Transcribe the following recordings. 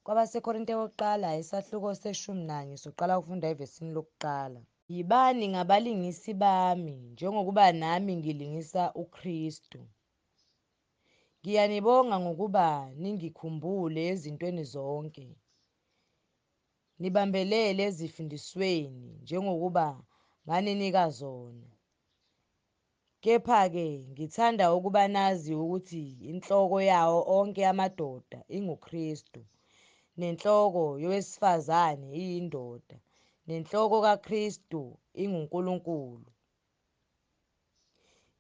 KwabaseKorinte wokuqala isahluko se-11 soqala ukufunda evesini lokuqala. Yibani ngabalingisi bami njengokuba nami ngilingisa uKristu. Ngiyanibonga ngokuba ningikhumbule ezintweni zonke, nibambelele ezifundisweni njengokuba nganinika zona. Kepha-ke ngithanda ukuba nazi ukuthi inhloko yawo onke amadoda inguKristu, nenhloko yowesifazane iyindoda, nenhloko kaKristu inguNkulunkulu.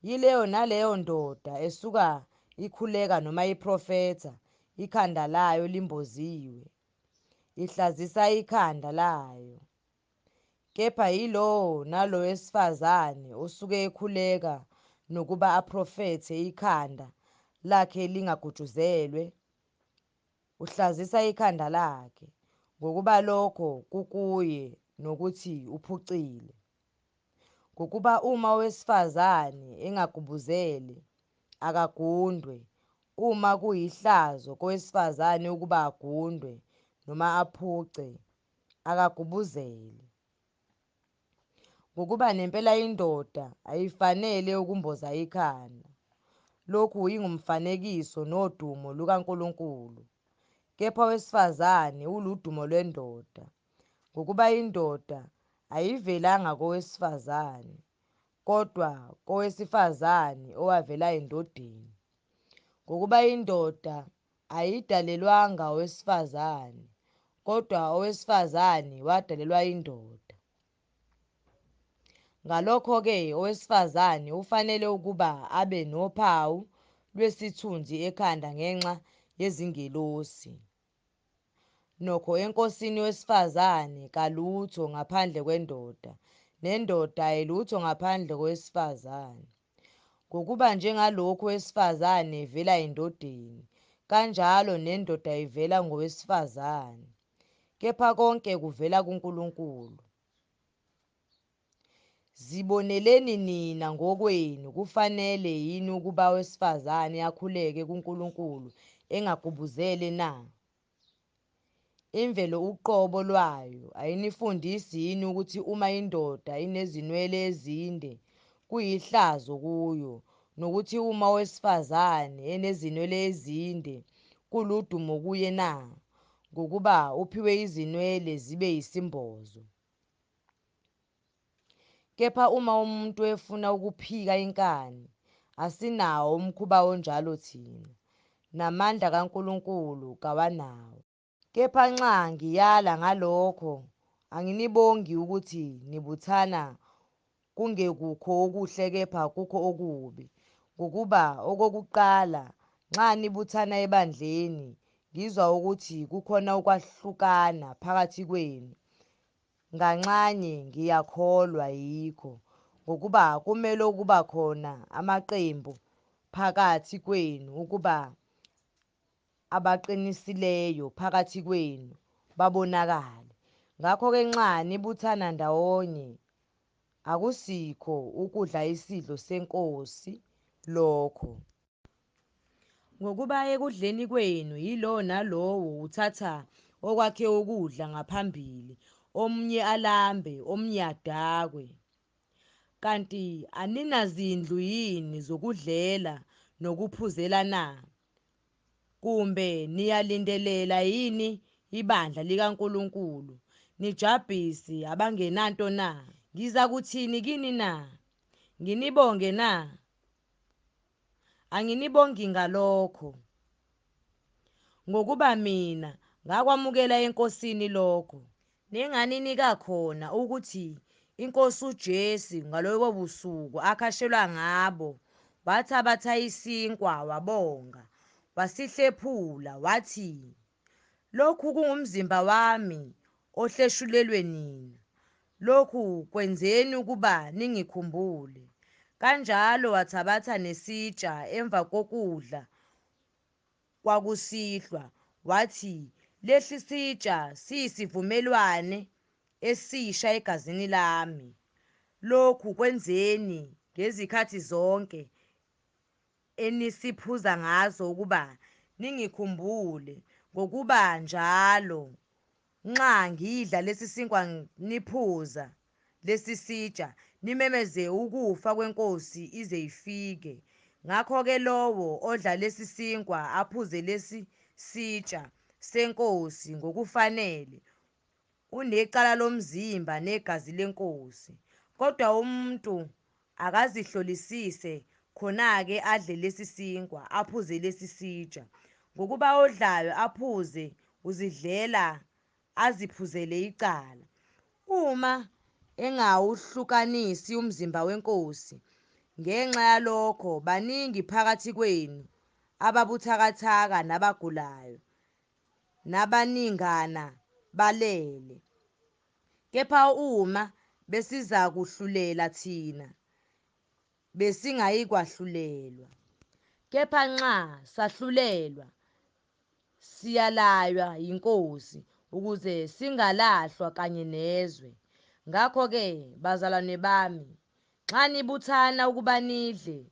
Yileyo naleyo ndoda esuka ikhuleka noma iprofetha, ikhanda layo limboziwe, ihlazisa ikhanda layo. Kepha yilowo nalowo wesifazane osuke ekhuleka nokuba aprofethe ikhanda lakhe lingagutshuzelwe, uhlazisa ikhanda lakhe, ngokuba lokho kukuye nokuthi uphucile. Ngokuba uma owesifazane engagubuzele, akagundwe, uma kuyihlazo kowesifazane ukuba agundwe noma aphuce, akagubuzele. Ngokuba nempela indoda ayifanele ukumboza ikhanda, lokhu ingumfanekiso nodumo lukaNkulunkulu, kepha owesifazane uludumo lwendoda, ngokuba indoda ayivelanga kowesifazane, kodwa kowesifazane owavela endodeni. Ngokuba indoda ayidalelwanga owesifazane, kodwa owesifazane wadalelwa indoda. Ngalokho-ke owesifazane ufanele ukuba abe nophawu lwesithunzi ekhanda ngenxa yezingelosi. Nokho eNkosini owesifazane kalutho ngaphandle kwendoda, nendoda ayilutho ngaphandle kowesifazane. Ngokuba njengalokhu owesifazane evela endodeni, kanjalo nendoda ivela ngowesifazane. Kepha konke kuvela kuNkulunkulu. Ziboneleni nina ngokwenu, kufanele yini ukuba owesifazane akhuleke kuNkulunkulu engagubuzele na? Imvelo uqobo lwayo ayinifundisi yini ukuthi uma indoda inezinwele ezinde, kuyihlazo kuyo, nokuthi uma owesifazane enezinwele ezinde, kuludumo kuye na? Ngokuba uphiwe izinwele zibe yisimbozo. Kepha uma umuntu efuna ukuphika inkani, asinawo umkhuba onjalo thina, namandla kaNkulunkulu kawanawo. Kepha nxa ngiyala ngalokho, anginibongi ukuthi nibuthana kungekukho okuhle kepha kukho okubi. Ngokuba okokuqala, nxa nibuthana ebandleni, ngizwa ukuthi kukhona ukwahlukana phakathi kwenu, nganxanye ngiyakholwa yikho, ngokuba kumele ukuba khona amaqembu phakathi kwenu ukuba abaqinisileyo phakathi kwenu babonakale. Ngakho-ke nxa nibuthana ndawonye, akusikho ukudla isidlo seNkosi lokho. Ngokuba ekudleni kwenu yilowo nalowo uthatha okwakhe ukudla ngaphambili, omunye alambe, omunye adakwe. Kanti aninazindlu yini zokudlela nokuphuzela na? Kumbe niyalindelela yini ibandla likaNkulunkulu, nijabhise abangenanto na? Ngizakuthini kini na? Nginibonge na? Anginibongi ngalokho. Ngokuba mina ngakwamukela eNkosini lokho nenganinika khona, ukuthi iNkosi uJesu ngalobo busuku akhashelwa ngabo, wathabatha isinkwa, wabonga, wasihlephula, wathi, Lokhu kungumzimba wami ohleshulelwe nina. Lokhu kwenzeni ukuba ningikhumbule. Kanjalo wathabatha nesitsha emva kokudla kwakusihlwa, wathi, Lesi sitsha siyisivumelwane esisha egazini lami. Lokhu kwenzeni ngezikhathi zonke enisiphuza ngazo ukuba ningikhumbule. Ngokuba njalo nxa ngidla lesi sinkwa niphuza lesi sitsha, nimemeze ukufa kweNkosi ize ifike. Ngakho-ke lowo odla lesi sinkwa aphuze lesi sitsha seNkosi ngokufanele unecala lomzimba negazi leNkosi. Kodwa umuntu akazihlolisise, khona-ke adle lesi sinkwa aphuze lesi sitsha. Ngokuba odlayo aphuze uzidlela aziphuzele icala, uma engawuhlukanisi umzimba weNkosi. Ngenxa yalokho baningi phakathi kwenu ababuthakathaka nabagulayo, nabaningana balele. Kepha uma besizakuhlulela thina, besingayikwahlulelwa. Kepha nxa sahlulelwa, siyalaywa yiNkosi, ukuze singalahlwa kanye nezwe. Ngakho-ke, bazalwane bami, nxa nibuthana ukuba nidle,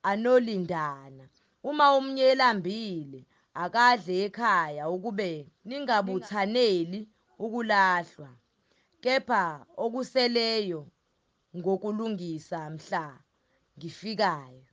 anolindana. Uma omunye elambile, akadle ekhaya, ukube ningabuthaneli ukulahlwa. Kepha okuseleyo ngokulungisa mhla ngifikayo.